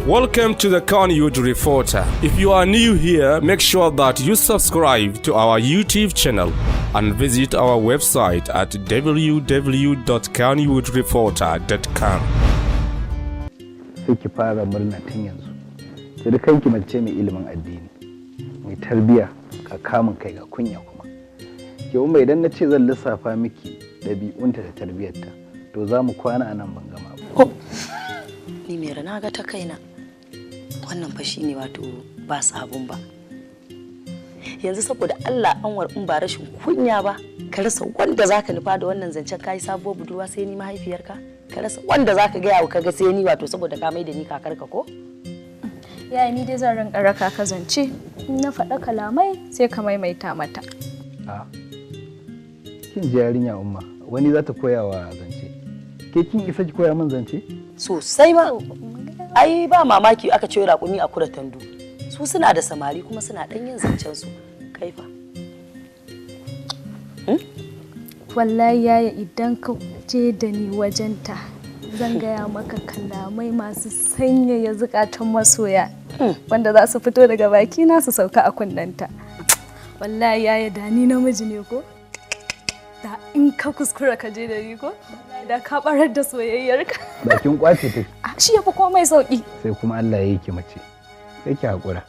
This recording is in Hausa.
Welcome to the Kannywood Reporter. If you are new here, make sure that you subscribe to our YouTube channel and visit our website at www.kannywoodreporter.com. Sai ki fara murna tun yanzu. Sai kanki mace mai ilimin addini, mai tarbiya, ka kamun kai, ga kunya. Kuma ke, Umma, idan na ce zan lissafa miki ɗabi'unta da tarbiyyarta, to za mu kwana a nan ban gama ba. Ni mai na ga ta kaina. Wannan fa shine, wato ba sabon ba. Yanzu saboda Allah, Anwar, in ba rashin kunya ba, ka rasa wanda zaka nufa da wannan zancen kai sabuwar budurwa sai ni mahaifiyarka? Ka rasa wanda zaka gaya wa kaga sai ni, wato saboda ka mai da ni kakarka ko? Yaya, ni dai zan rinka raka ka zance. In na faɗa kalamai, sai ka maimaita mata. A kin ji yarinya, Umma, wani za ta koya wa zance? Ke kin isa ki koya min zance? Sosai ma. Ai ba mamaki aka ce raƙumi a kura tandu. Su suna da samari kuma suna ɗan yin zancen su. Kaifa. Wallahi yaya, idan ka je da ni wajenta, zan gaya maka kalamai masu sanyaya zukatan masoya wanda za su fito daga bakina su sauka a kunnenta. Wallahi yaya, da ni namiji ne ko, da in ka kuskura ka je da ni ko, da ka barar da soyayyarka. Bakin kwace take. Shi yafi komai sauki. Sai kuma Allah ya yi ki mace, sai ki haƙura.